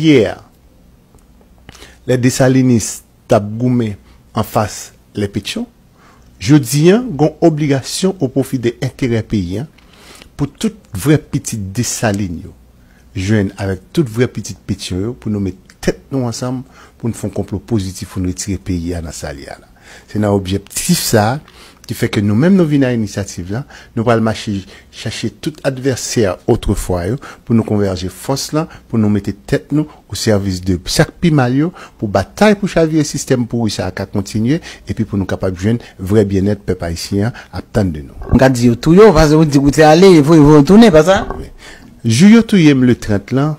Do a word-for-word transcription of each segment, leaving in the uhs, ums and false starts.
Yè, lè Desalinis t ap goumen anfas lè Petyon, jodi a, gon obligasyon o pwofi de enterè peyi a pou tout vrè pitit Desalin yo jwenn avèk tout vrè pitit Petyon yo pou nou met tèt nou ansanm pou n fè yon konplo pozitif pou n retire peyi a nan sa l ye a la. Se nan objektif sa a ki fè ke nou menm nou vin a inisyativ la, nou pral mache chache tout advèsè otrefwa yo pou nou konvèje fòs lan, pou nou mete tèt nou o sèvis de sa k pi mal yo, pou batay pou chavire sistèm pouri sa a ka kontinye, epi pou nou kapab jwenn vrè byennèt pèp ayisyen an ap tann de nou. M ka di yo touye w, paske ou di ou te ale, voye voye w tounen, pa sa? Jou yo touye m le trant lan,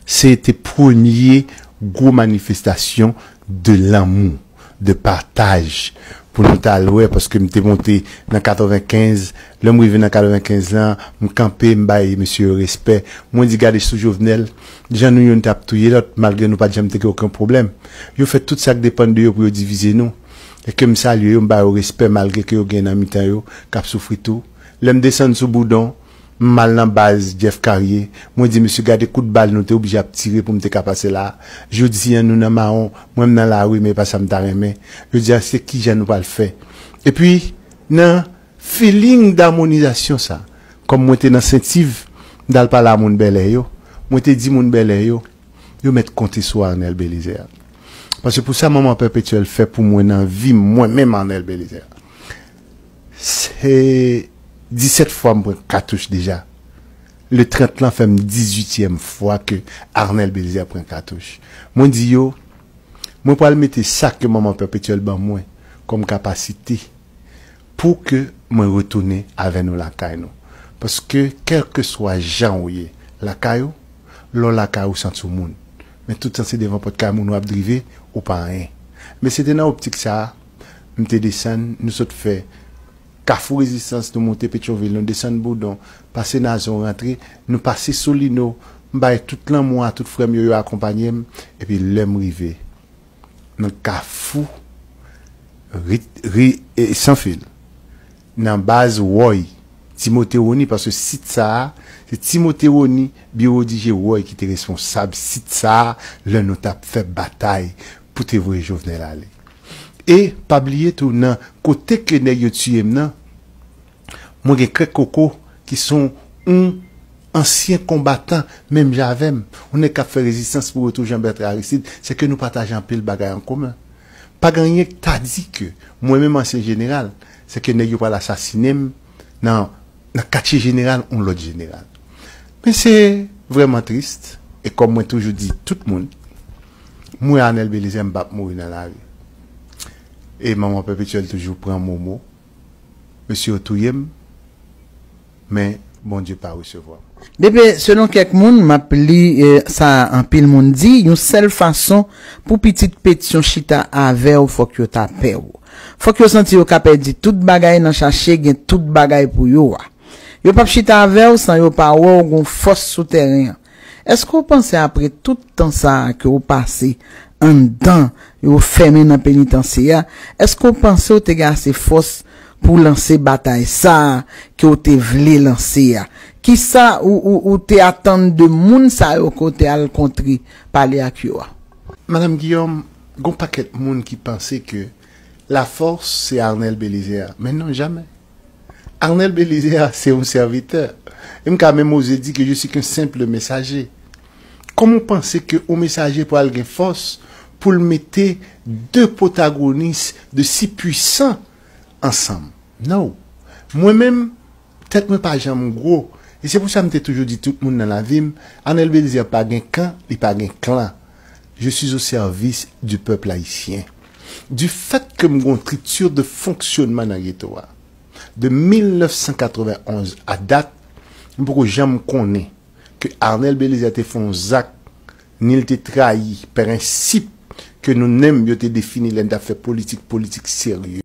se te premye gwo manifestasyon de lanmou, de pataj, pou nou t al wè, paske m te monte nan katrevenkenz, lè m rive nan katrevenkenz lan, m kanpe, m bay mesye yo respè. Mwen di, gade sou Jovenel, jan nou youn t ap touye lòt, malgre nou pa t janm te gen okenn pwoblèm. Yo fè tout sa k depann de yo pou yo divize nou. E ke m salye yo, m ba yo respè, malgre ke yo gen nan mitan yo k ap soufri tou. Lè m desann sou Boudon, m al nan baz Jeff Carrier. Mwen di, mesye, gade kout bal nou te oblije ap tire pou m te ka pase la. Jodi a, nou nan mawon. Mwen, m nan lari, men e pa sa m ta renmen. Jodi a, se kijan nou pral fè. Epi, nan feeling damonizasyon sa, kòm mwen te nan Sentiv, m t al pale a moun Bèlè yo. Mwen te di moun Bèlè yo, yo mèt konte sou Arnel Belizaire. Paske pou sa Manman Pèpetyèl fè pou mwen nan vi m, mwen menm Arnel Belizaire, se disèt fwa m pran katouch deja. Le trant lan fè m dizuityèm fwa ke Arnel Belizaire pran katouch. Mwen di yo, mwen pral mete sa ke Manman Pèpetyèl ban mwen kòm kapasite pou ke mwen retounen avè nou lakay nou. Paske, kèlkeswa jan ou ye lakay ou, lè w lakay ou santi w moun. Men tout tan se devan pòt kay moun w ap drive, ou pa anyen. Men se te nan optik sa a, m te desann, nou sot fè Kafou Rezistans, nou monte Petyonvil, nou desann Boudon, pase Nazon, rantre, nou pase Solino, m bay tout lanmou a tout frè m yo, yo akonpanye m, epi lè m rive nan Kafou ri, ri, e, Sanfil, nan baz Woy, Timote Rony, paske sit sa a, se Timote Rony, biwo D J Woy ki te responsab sit sa a, lè nou t ap fè batay pou te voye Jovenel ale. E pa bliye tou, nan kote ke nèg yo tiye m nan, mwen gen Krèk Koko ki se yon ansyen konbatan menm jan avè m, yon nèg k ap fè rezistans pou retou Jean Bertrand Aristide, se ke nou pataje anpil bagay an komen. Pa gen anyen k ta di ke mwen menm ansyen jeneral, se ke nèg yo pral asasinen m nan, nan katye jeneral yon lòt jeneral. Men se vrèman tris, e kòm mwen toujou di tout moun, m wè Arnel Belizaire, m p ap mouri nan lari. E Manman Pèpetyèl toujou pran momo. Mesye yo touye m, men Bondye pa resevwa m. Depi selon kèk moun, m ap li, eh, sa anpil moun di, yon sèl fason pou pitit Petyon chita avè w, fòk yo ta pè w. Fòk yo santi yo ka pèdi tout bagay nan chache gen tout bagay pou yo a. Yo p ap chita avè w san yo pa wè w gon fòs sou tèren an. Èske w panse apre tout tan sa a ke w pase anndan, yo fèmen nan penitansye a, èske w panse w te gen ase fòs pou w lanse batay sa a ke w te vle lanse a? Kisa ou, ou, ou te atann de moun sa yo ke w te al kontre pale ak yo a? Madanm Guillaume, gon pakèt moun ki panse ke lafòs se Arnel Belizaire, men non, jamè. Arnel Belizaire se yon sèvitè. E m ka menm oze di ke je suis qu'un simple messager. Kòman w panse ke yon mesaje pral gen fòs pou l mete de pwotagonis de si pwisan ansanm? No. Mwen menm, tèt mwen pa janm gwo. E se pou sa m te toujou di tout moun nan lavi m, Arnel Belizaire pa gen kan, li pa gen klan. Je suis au service du peuple haïtien. Du fait ke m gon strikti de fonksyonman nan geto a, de mil nèf san katrevenn onz a dat, m poko janm konnen ke Arnel Belizaire te fè yon zak, ni l te trayi prensip ke nou menm yo te defini lè n t ap fè politik, politik serye.